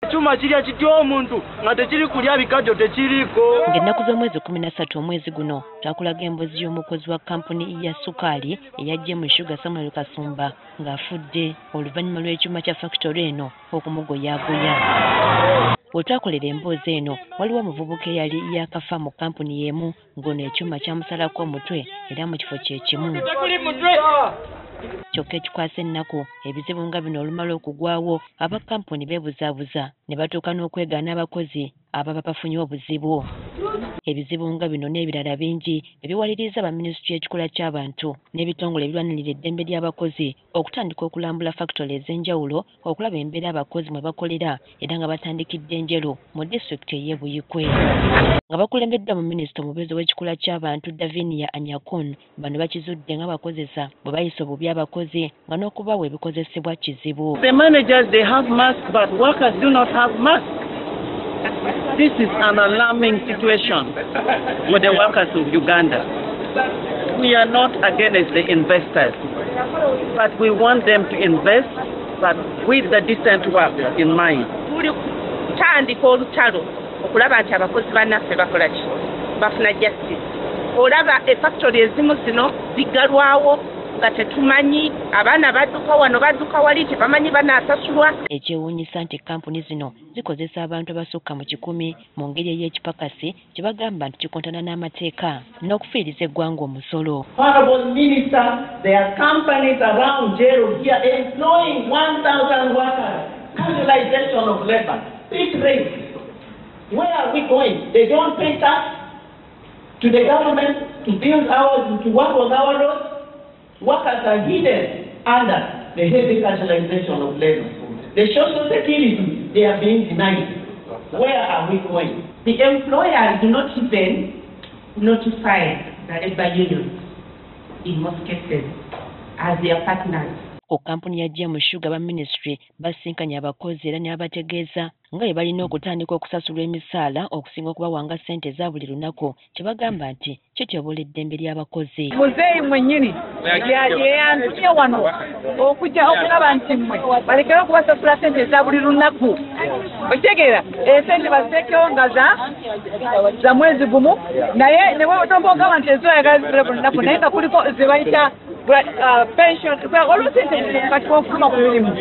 Ekyuma kirya kitya omuntu nga tekiri kulya bikajjo tekiriiko. Ng'ennaku z'omwezi 13 omwezi guno twakulaga emboozi y'omukozi wa kampuni ya sukaali eya Gem Sugar Samuel Kasumba ng'afudde oluvannyuma lw'ekyuma kya factory eno okumugoyaagoya. We twakolera emboozi eno waliwo omuvubuka eyali yakafa mu kampuni y'emu ng'ono ekyuma kyamusalako omutwe era mu kifo kye kimu. Kyokka ekikwasa ennaku ebizibu nga bino olumala okugwawo aba kampuni beebuzaabuza ne batuuka n'okwegaana abakozi ababa bafunye obuzibu. Ebizibu nga bino n'ebirala bingi ebiwaliriza baminisitule y'ekikula ky'abantu n'ebitongole ebirwanirira eddembe ly'abakozi okutandika okulambula factory ez'enjawulo okulaba embeera abakozi mwe bakolera era nga batandikidde Njeru mu disitulikiti ey'e Buikwe. Nga bakulembeddwa mu minisita omubeezi w'ekikula ky'abantu Davinia Anyakun, bano bakizudde nga bakozesa bwe bayisa obubi abakozi nga n'okubawa ebikozesebwa kizibu. The managers, they have masks, but workers do not have masks. This is an alarming situation for the workers of Uganda. We are not against the investors, but we want them to invest, but with the decent work in mind. Tuli kutandika olutalo okulaba nti abakozi bannaffe bakola ki, bafuna justice. Olaba efactory ezimu zino ziggalwawo nga tetumanyi, abaana badduka wano badduka wali tebamanyi banaasasulwa. Ekyewuunyisa nti kampuni zino zikozesa abantu abasukka mu 100 mu ngeri ey'ekipakasi kye bagamba nti kikontana n'amateeka n'okufiiriza eggwanga omusolo. Honorable Minister, there are companies around Njeru here employing 1,000 workers. Casualization of labor, big rates. Where are we going? They don't pay tax to the government to build ours, to work on our roads. Workers are hidden under the heavy casualization of labor. The social security, they are being denied. Where are we going? The employers do not even notify the labor unions in most cases as their partners. Ku kampuni ya Gem Sugar ba ministry basinkanye abakozi era ne babategeeza nga bwe balina okutandika okusasulwa emisaala okusinga okubawanga ssente eza buli lunaku kye bagamba nti kityoboola eddembe ly'abakozi. Muzeeyi mwennyini yeyantumye wano okujja okulaba nti mmwe balekere okubasasula ssente eza buli lunaku. Okitegeera esente baziteekewo nga za mwezi gumu, naye ne bw'ogamba nti ezoyagala zisule buli lunaku naye nga kuliko ze bayita pension, waliwo sente kati ofuluma ku mirimu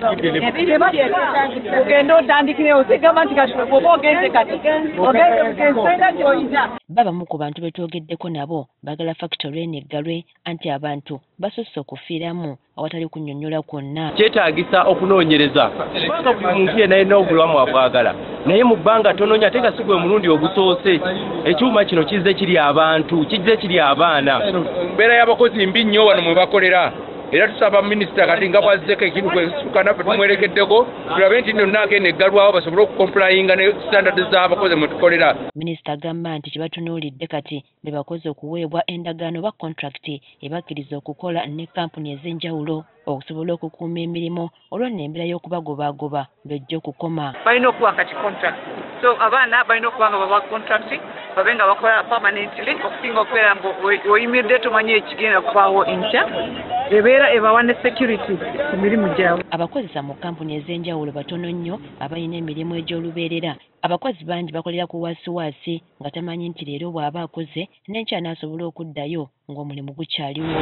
ogenda otandikirewo, sigamba nti kati bw'oba ogenze kati ogenze bugenzi tolina ky'oyina. Babamu ku bantu be twogeddeko nabo baagala factory eno eggalwe anti abantu basusse okufiiramu awatali kunnyonnyola kwonna. Kyetaagisa okunoonyereza kubanga buli muntu yenna alina obulamu abwagala, naye mu bbanga tonoonya ate nga si gwe mulundi ogusoose. Ekyuma kino kizze kiri abantu, kizze kiri abaana. Embeera y'abakozi mbi nnyo wano mwe bakolera era tusaba minisita kati nga bw'azzeko ekintu kwesuka naffe tumwerekeddeko tulabe nti nno nnaako eno eggalwawo basobole okukomplayinga ne standard z'abakozi mwe tukolera. Minisita agamba nti kye batunuulidde kati be bakozi okuweebwa endagaano oba contract ebakkiriza okukola ne kampuni ez'enjawulo okusobola okukuuma emirimu olwo nno embeera y'okubagobaagoba lw'ejja okukoma. Balina okuwa kati contract, so abaana balina okuba nga bawa contract babe nga bakola permanently okusinga okubeera nga oyimiridde tomanyi ekigenda kubaawo enkya, ebeera ebawa ne security ku mirimu gyabwe. Abakozesa mu kampuni ez'enjawulo batono nnyo abalina emirimu egy'olubeerera. Abakozi bangi bakolera ku wasiwaasi nga tamanyi nti leero bw'aba akoze n'enkya anaasobola okuddayo ng'omulimu gukyaliwo.